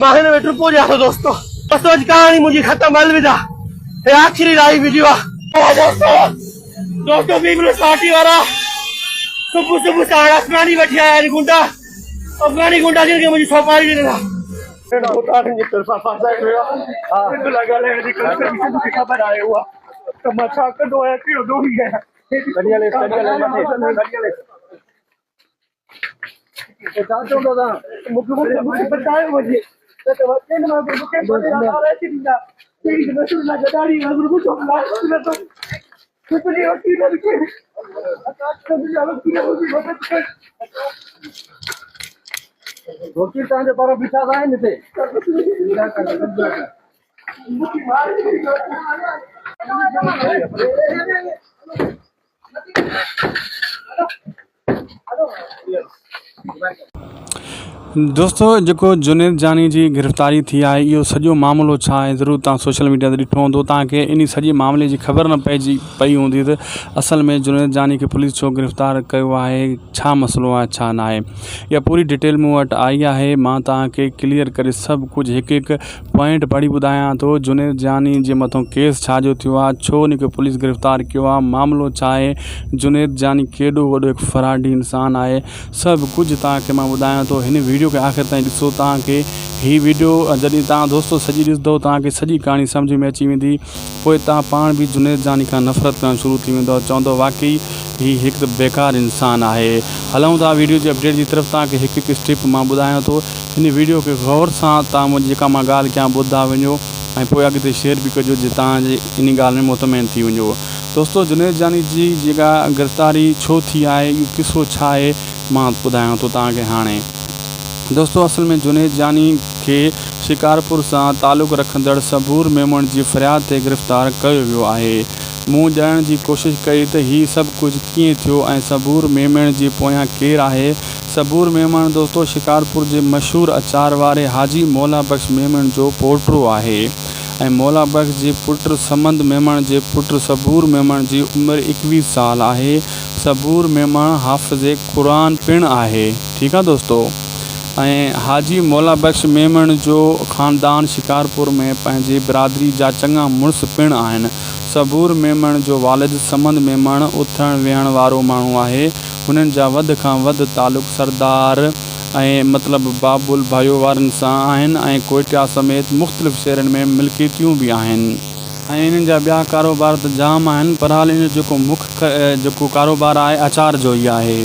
مان هن ۾ ٽپو ڏيان ٿو دوستو. دوستو اڄ ڪهاڻي منهنجي ختم الوداع هي آخري لائيو وڊيو آ. دوستو دوستو پيپلز پارٽي وارا صبح صبح ساڻ افغاني وٺي آيا آهن گنڊا افغاني گنڊا جن کي منهنجي سوپاري ڏنل آ. ڀوتارن جي طرفان ڦاسايو ويو آ سنڌ لاء ڳالهائڻ جي ڪلچر جي سنڌ کي خبر آهي اها ته مان ڇا ڪندو آهيان ڪهڙو ڏوهي آهيان. وڪيل توهان جي پاران بيٺا ته آهن هتي. دوستو جيڪو جنيد جاني جي گرفتاري ٿي آهي اهو سڄو معاملو ڇا آهي ضرور توهان سوشل ميڊيا تي ڏٺو هوندو توهان کي انهي سڄي معاملي جي خبر نه پئجي پئي هوندي ته اصل ۾ جنيد جاني کي پوليس ڇو گرفتار ڪيو آهي ڇا مسئلو آهي ڇا نه آهي اها پوري ڊيٽيل مون وٽ آئي آهي مان توهان کي ڪليئر ڪري سڀ ڪجهه هڪ هڪ پوائنٽ پڙهي ٻڌايان ٿو جنيد جاني جي مٿو ڪيس ڇا جو ٿيو آهي ڇو ان کي پوليس گرفتار ڪيو آهي معاملو ڇا آهي جنيد جاني ڪيڏو وڏو هڪ فراڊي انسان آهي سڀ ڪجهه توهان کي مان ٻڌايان ٿو هن ويڊيو کي آخر تائين ڏسو توهان کي هي ويڊيو جڏهن توهان دوستو سڄي ڏسندو توهان کي سڄي ڪهاڻي سمجهه ۾ اچي ويندي پوء توهان پاڻ به جنيد جاني کان نفرت ڪرڻ شروع ٿي ويندؤ چوندؤ واقعي هي هڪ ته بيڪار انسان آهي. هلون ٿا ويڊيو جي اپڊيٽ جي طرف توهان کي هڪ هڪ اسٽيپ مان ٻڌايان ٿو هن ويڊيو کي غور سان توهان منهنجي جيڪا مان ڳالهه ڪيان ٻڌندا وڃو ۽ پوء اڳتي شيئر به ڪجو جي توهان جي انهي ڳالهه ۾ مطمئن ٿي وڃو دوستو جنيد جاني جي جيڪا گرفتاري ڇو ٿي آهي اهو قصو ڇا آهي مان ٻڌايان ٿو توهان کي هاڻي. دوستو اصل ۾ جنيد جاني کي شڪارپور سان تعلق رکندڙ صبور ميمڻ جي فرياد تي گرفتار ڪيو ويو آهي. مون ڄاڻڻ جي ڪوشش ڪئي ته هي سڀ ڪجهه ڪيئن ٿيو ۽ صبور ميمڻ جي پويان ڪير آهي؟ صبور ميمڻ دوستو شڪارپور جي مشهور اچار واري حاجي مولا بخش ميمڻ جو پوٽو آهي ۽ مولا بخش جي پٽ صمد ميمڻ جي پٽ صبور ميمڻ جي عمر 21 سال آهي. صبور ميمڻ حافظ قرآن پڻ آهي. ٺيڪ آ دوستو ۽ حاجي مولا بخش ميمڻ جو خاندان شڪارپور ۾ پنهنجي برادري جا چڱا مڙس پڻ آهن. صبور ميمڻ جو والد صمد ميمڻ اٿڻ ويهڻ وارو ماڻهو آهي. هنن جا وڌ کان وڌ تعلق سردار ۽ مطلب بابل ڀيو وارن سان آهن ۽ ڪوئٽيا سميت مختلف شهرن ۾ ملڪيتيون به آهن. ۽ انهن جا ٻيا ڪاروبار ته جام آهن پرحال ان جو جيڪو مک جيڪو ڪاروبار آهي اچار جو ئي آهي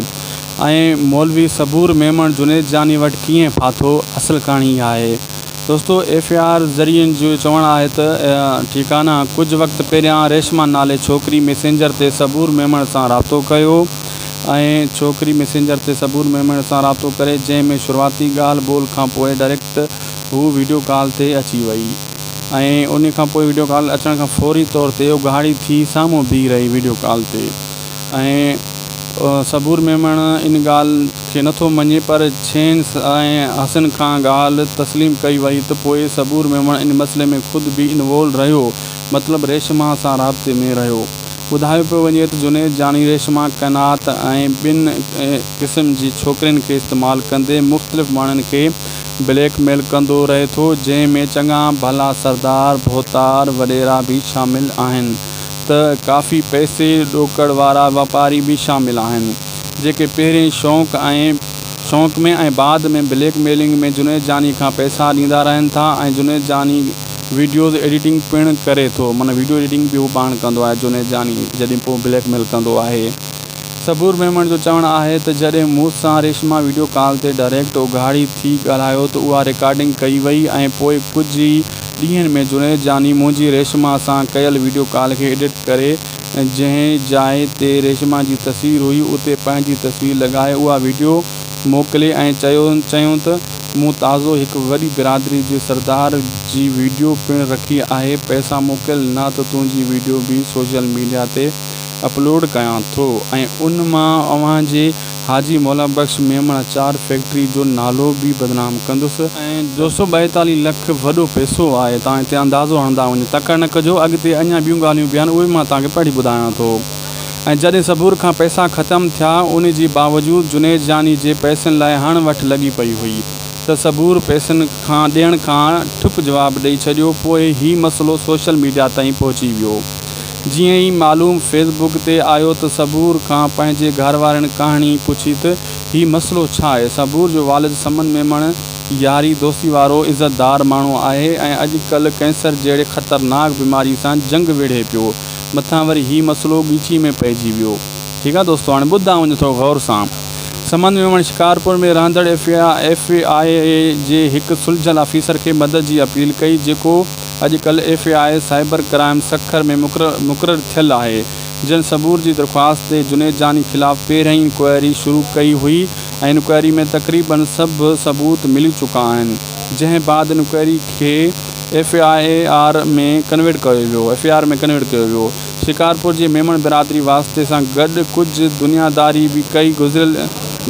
۽ مولوي صبور ميمڻ جنيد جاني وٽ ڪيئن ڦاٿو اصل ڪهاڻي اها آهي دوستو ايف اي آر ذريعن جو چوڻ آهي ته ٺيڪانا ڪجهه وقت پهريان ريشما نالي ڇوڪري ميسينجر تي صبور ميمڻ سان رابطو ڪيو ۽ ڇوڪري ميسينجر تي صبور ميمڻ سان رابطو ڪري جنهن ۾ شروعاتي ڳالهه ٻولهه کانپوء ڊائريڪٽ هو ويڊيو ڪال تي اچي وئي. ۽ انهي کان پوء وڊيو ڪال اچڻ کان فوري طور تي اگهاڙي ٿي سامهون بيهي رهي وڊيو ڪال تي ۽ صبور ميمڻ ان ڳالهه کي نٿو مڃي پر ڇين ۽ حسن کان ڳالهه تسليم ڪئي وئي ته پوء صبور ميمڻ ان مسئلي ۾ خود به انوولو رهيو مطلب ريشما سان رابطي ۾ رهيو ٻڌايو پيو وڃي ته جنيد جاني ريشما قناعت ۽ ٻين قسم جي ڇوڪرين کي استعمال ڪندي مختلف ماڻهن کي بليڪ ميل ڪندو رهي ٿو جنهن ۾ چڱا ڀلا سردار، ڀوتار، وڏيرا به شامل آهن ته ڪافي پئسي ڏوڪڙ وارا واپاري به شامل آهن جيڪي پهرين شوق ۽ شوق ۾ ۽ بعد ۾ بليڪ ميلنگ ۾ جنيد جاني کان پئسا ڏيندا رهن ٿا ۽ جنيد جاني ويڊيوز ايڊيٽنگ پڻ ڪري ٿو معنيٰ ويڊيو ايڊيٽنگ به هو پاڻ ڪندو آهي جنيد جاني جڏهن پوء بليڪ ميل ڪندو آهي. صبور ميمڻ جو چوڻ آهي ته جڏهن مون سان ريشما ويڊيو ڪال تي ڊائريڪٽ اگهاڙي ٿي ڳالهايو ته اها رڪارڊنگ ڪئي وئي ۽ پوء ڪجهه ئي ڏينهن ۾ جنيد جاني منهنجي ريشما سان ڪيل ويڊيو ڪال کي ايڊٽ ڪري جنهن جاء تي ريشما جي تصوير هئي اتي پنهنجي تصوير لڳائي اها ويڊيو موڪلي ۽ چيو ته مون تازو هڪ وڏي برادري جي سردار جي ويڊيو پڻ رکي آهي پئسا موڪل نه ته تنهنجي ويڊيو به سوشل ميڊيا تي اپلوڊ ڪيان ٿو ۽ ان مان اوهان جي حاجي مولا بخش ميمڻ اچار فيڪٽري جو نالو به بدنام ڪندس. ۽ دوستو 42 لک وڏو پئسو آهي توهان هتي اندازو هڻندا وڃو تڪڙ نه ڪجو اڳتي اڃا ٻيون ڳالهيون به آهن اهي به مان توهان کي پڙهي ٻڌايان ٿو ۽ جڏهن صبور کان پئسا ختم ٿيا ان جي باوجود جنيد جاني جي پئسن لاء هڻ وٺ لڳي پئي هئي. ته صبور پئسن کان ڏيڻ کان ٺپ جواب ڏئي ڇڏيو پوء هي مسئلو سوشل ميڊيا تائين پهچي ويو جيئن ئي معلوم فيس بڪ تي آيو ته صبور کان پنهنجي گهروارين ڪهاڻي پڇي ته هي مسئلو ڇا آهي صبور جو والد سمن ميمڻ ياري دوستي وارو عزتدار ماڻهو آهي ۽ اڄ ڪلهه ڪينسر جهڙي خطرناڪ بيماري سان جنگ وڙهي پيو مٿان وري هي مسئلو ڳچي ۾ پئجي ويو ٺيڪ آ دوستو هاڻي ٻڌا وڃو ٿورو غور سان سمن ميمڻ شڪارپور ۾ رهندڙ ايف I اي جي هڪ سلجهيل آفيسر کي مدد جي اپيل ڪئي جيڪو اڄ ڪلهه F I A cyber crime Sukkur ۾ مقرر ٿيل آهي جنهن صبور جي درخواست تي جنيد جاني خلاف پهرئين انڪوائري شروع ڪئي هئي ۽ انڪوائري ۾ تقريبن سڀ ثبوت ملي چڪا آهن جنهن بعد انڪوائري کي ايف I R ۾ convert ڪيو ويو ايف I R ۾ convert ڪيو ويو شڪارپور جي ميمڻ برادري واسطي سان گڏ ڪجهه دنياداري به ڪئي گذريل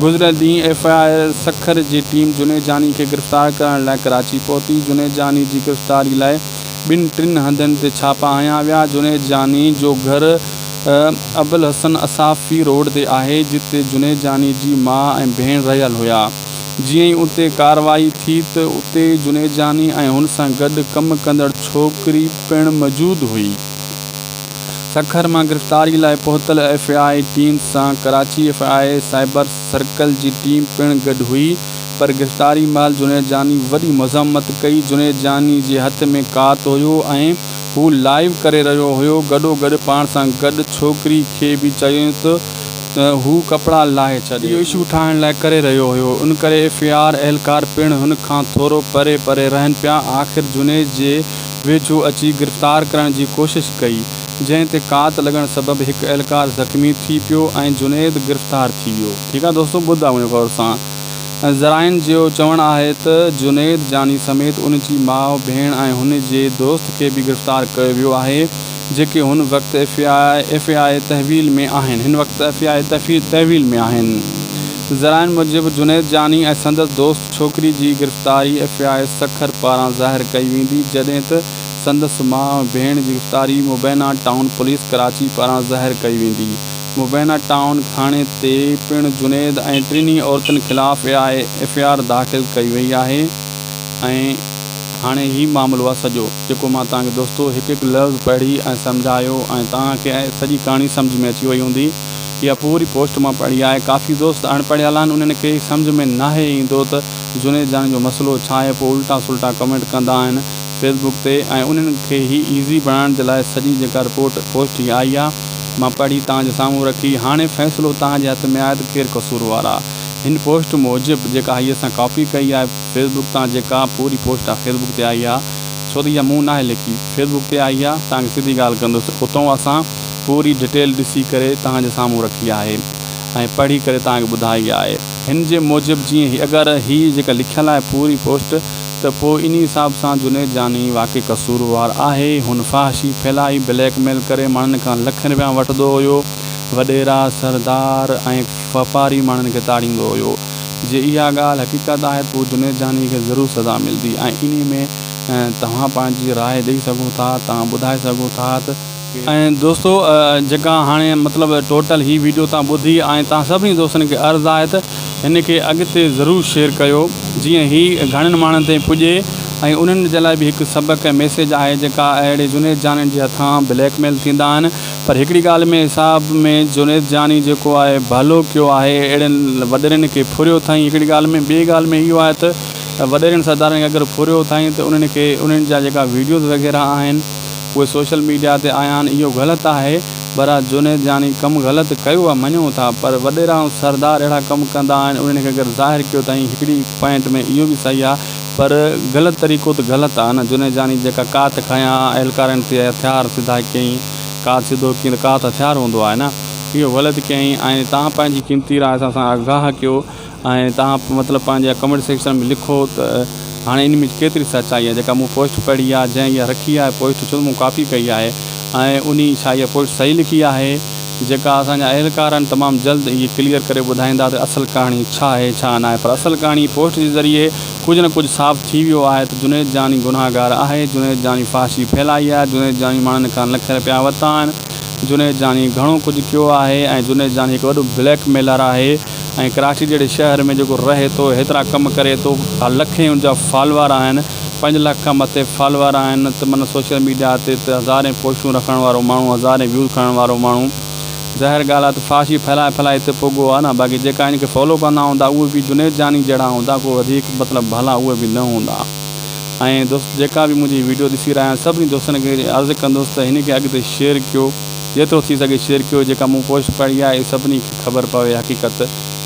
گذريل ڏينهن ايف I R Sukkur جي ٽيم جنيد جاني کي گرفتار ڪرڻ لاء ڪراچي پهتي جنيد جاني جي گرفتاري لاء ٻن ٽن هنڌن تي ڇاپا هنيا ويا جنيد جاني جو گهر ابوالحسن اصافي روڊ تي آهي جتي جنيد جاني جي ماء ۽ ڀيڻ رهيل هيا جيئن ئي اتي ڪارروائي ٿي ته اتي جنيد جاني ۽ هن سان گڏ ڪم ڪندڙ ڇوڪري پڻ موجود هئي. سکر مان گرفتاري لاء پهتل ايف I اي ٽيم سان Karachi F I A cyber circle جي ٽيم پڻ گڏ هئي پر گرفتاري مهل جنيد جاني وڏي مزاحمت ڪئي جنيد جاني جي هٿ ۾ ڪات هيو ۽ هو لائيو ڪري رهيو هيو گڏوگڏ پاڻ سان گڏ ڇوڪري کي به چيائين ته هو ڪپڙا لاهي ڇڏي. اهو اشو ٺاهڻ لاء ڪري رهيو هيو ان ڪري ايف I R اهلڪار پڻ هن کان ٿورو پري پري رهن پيا آخر جنيد جي ويجهو اچي گرفتار ڪرڻ جي ڪوشش ڪئي، جنهن تي ڪات لڳڻ سبب هڪ اهلڪار زخمي ٿي پيو ۽ جنيد گرفتار ٿي ويو. ٺيڪ آ دوستو ٻڌا وڃو غور سان. ذرائعن جو چوڻ آهي ته جنيد جاني سميت ان جي ماء، ڀيڻ ۽ هن جي دوست کي به گرفتار ڪيو ويو آهي، جيڪي هن وقت ايف I اي تحويل ۾ آهن هن وقت ايف I اي تحويل ۾ آهن. ذرائعن موجب جنيد جاني ۽ سندس دوست ڇوڪري جي گرفتاري ايف I اي سکر پاران ظاهر ڪئي ويندي جڏهن ته سندس ماء ۽ ڀيڻ جي گرفتاري مبينا ٽائون پوليس ڪراچي پاران ظاهر ڪئي ويندي. مبينا ٽائون ٿاڻي تي پڻ جنيد ۽ ٽنهي عورتن خلاف ايف I R داخل ڪئي وئي آهي ۽ هاڻي هي معاملو آهي سڄو جيڪو مان توهان کي دوستو هڪ هڪ لفظ پڙهي ۽ سمجهايو ۽ توهان کي سڄي ڪهاڻي سمجهه ۾ اچي وئي هوندي. اها پوري پوسٽ مان پڙهي آهي ڪافي دوست اڻ پڙهيل آهن انهن کي سمجهه ۾ ناهي ايندو ته جنيد جان جو مسئلو ڇا آهي پوء الٽا سلٽا ڪمينٽ ڪندا آهن فيس بڪ تي ۽ انهن کي هي ايزي بڻائڻ جي لاء سڄي جيڪا رپورٽ پوسٽ هي آئي آهي مان پڙهي توهان جي سامهون رکي هاڻي فيصلو توهان جي هٿ ۾ آهي ته ڪير قصور وار آهي هن پوسٽ موجب جيڪا هي اسان ڪاپي ڪئي آهي فيس بڪ تان جيڪا پوري پوسٽ آهي فيس بڪ تي آئي آهي ڇو ته اها مون ناهي لکي فيس بڪ تي آئي آهي توهان کي سڌي ڳالهه ڪندس اتون اسان پوري ڊٽيل ڏسي ڪري توهان جي سامهون رکي آهي ۽ پڙهي ڪري توهان کي ٻڌائي آهي هن جي موجب جيئن هي اگر هي جيڪا لکيل آهي پوري پوسٽ ته پوء انهي حساب سان جنيد جاني واقعي قصوروار آهي هن فحاشي ڦهلائي بليڪ ميل ڪري ماڻهن کان لکين رپيا وٺندو هيو وڏيرا سردار ۽ واپاري ماڻهن کي تاڙيندو هيو جي اها ڳالهه حقيقت آهي پوء جنيد جاني کي ضرور سزا ملدي ۽ انهي ۾ توهان پنهنجي راء ڏئي سگهو ٿا توهان ٻڌائي سگهو ٿا ته ۽ دوستو جيڪا هاڻي مطلب ٽوٽل هي ويڊيو تان ٻڌي ۽ تان سڀني دوستن کي عرض آهي ته هن کي اڳتي ضرور شيئر ڪيو جيئن هي گهڻن ماڻهن تائين پڄي ۽ انهن جي لاء به هڪ سبق ۽ ميسيج آهي جيڪا اهڙي جنيد جانين جي هٿان بليڪ ميل ٿيندا آهن پر هڪڙي ڳالهه ۾ حساب ۾ جنيد جاني جيڪو آهي ڀلو ڪيو آهي اهڙن وڏيرن کي ڦريو اٿائين هڪڙي ڳالهه ۾ ٻي ڳالهه ۾ اهو آهي ته وڏيرن سردارن کي اگر ڦريو اٿائين ته انهن کي انهن جا جيڪا ويڊيوز وغيره آهن اهي سوشل ميڊيا تي آيا آهن اهو غلط آهي بھرحال جنيد جاني ڪم غلط ڪيو آهي مڃون ٿا پر وڏيرا ۽ سردار اهڙا ڪم ڪندا آهن انهن کي اگر ظاهر ڪيو تائين هڪڙي پوائنٽ ۾ اهو به صحيح آهي پر غلط طريقو ته غلط آهي نه جنيد جاني جيڪا ڪات کنيا اهلڪارن تي هٿيار سڌا ڪيائين ڪات سڌو ڪيئن ته ڪات هٿيار هوندو آهي نه اهو غلط ڪيائين ۽ تهان پنهنجي قيمتي راء اسان سان آگاهه ڪيو ۽ توهان مطلب پنهنجا ڪمينٽ سيڪشن ۾ لکو ته هاڻي ان ۾ ڪيتري سچائي آهي جيڪا مون پوسٽ پڙهي آهي جنهن اها رکي آهي پوسٽ ڇو ته مون ڪاپي ڪئي آهي ۽ انهي ڇا اها پوسٽ صحيح لکي آهي جيڪا اسان جا اهلڪار آهن تمام جلد اهي ڪليئر ڪري ٻڌائيندا ته اصل ڪهاڻي ڇا آهي ڇا ناهي پر اصل ڪهاڻي پوسٽ جي ذريعي ڪجهه نه ڪجهه صاف ٿي ويو آهي ته جنيد جاني گناهگار آهي جنيد جاني فحاشي ڦهلائي آهي جنيد جاني ماڻهن کان لکين رپيا ورتا آهن جنيد جاني گهڻو ڪجهه ڪيو آهي ۽ جنيد جاني هڪ وڏو بليڪ ميلر آهي. ۽ ڪراچي جهڙي شهر ۾ جيڪو رهي ٿو هيترا ڪم ڪري ٿو لکين ان جا فالوور آهن پنج لک کان مٿي فالوور آهن ته معنيٰ سوشل ميڊيا تي ته هزارين پوسٽون رکڻ وارو ماڻهو هزارين ويوز کڻڻ وارو ماڻهو ظاهر ڳالهه آهي ته فحاشي ڦهلائي ڦهلائي هتي پڳو آهي نه باقي جيڪا ان کي فالو ڪندا هوندا اهي به جنيد جاني جهڙا هوندا ڪو وڌيڪ مطلب ڀلا اهي به نه هوندا ۽ دوست جيڪا به منهنجي ويڊيو ڏسي رهيا آهن سڀني دوستن کي عرض ڪندس ته هن کي اڳتي شيئر ڪيو جيترو ٿي سگهي شيئر ڪيو جيڪا مون پوسٽ پڙهي آهي سڀني کي خبر پوي حقيقت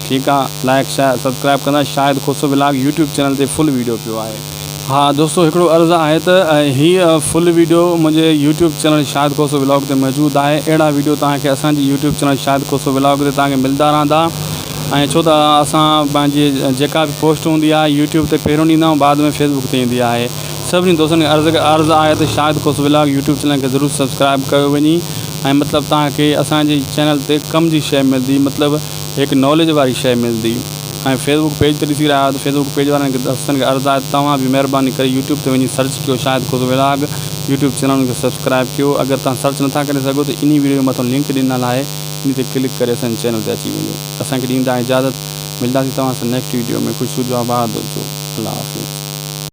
ٺيڪ آ لائڪ شيئر سبسڪرائب ڪندا Shahid Khoso vlog YouTube channel تي فل ويڊيو پيو آهي. ها دوستو هڪڙو عرض آهي ته هي فل ويڊيو منهنجي YouTube channel Shahid Khoso vlog تي موجود آهي اهڙا ويڊيو توهان کي اسان جي YouTube channel Shahid Khoso vlog تي توهان کي ملدا رهندا ۽ ڇو ته اسان پنهنجي جيڪا به پوسٽ هوندي آهي يوٽيوب تي پهريون ڏيندا آهيون بعد ۾ فيسبوڪ تي ايندي آهي سڀني دوستن کي عرض عرض آهي ته Shahid Khoso vlog YouTube channel کي ضرور سبسڪرائب ڪيو وڃي ۽ مطلب توهان کي اسان جي چينل تي ڪم جي شيء ملدي مطلب هڪ ناليج واري شيء ملدي ۽ فيسبوڪ پيج تي ڏسي رهيا آهيو ته فيسبوڪ پيج وارن کي دوستن کي عرض آهي ته توهان به مهرباني ڪري يوٽيوب تي وڃي سرچ ڪيو Shahid Khoso vlog YouTube channel کي سبسڪرائب ڪيو اگر توهان سرچ نٿا ڪري سگهو ته انهي ويڊيو جي مٿان لنڪ ڏنل آهي انهي تي ڪلڪ ڪري اسان جي چينل تي اچي وڃو اسان کي ڏيندا اجازت ملداسين توهان سان نيڪسٽ ويڊيو ۾ خوش هجو آباد هجو الله حافظ.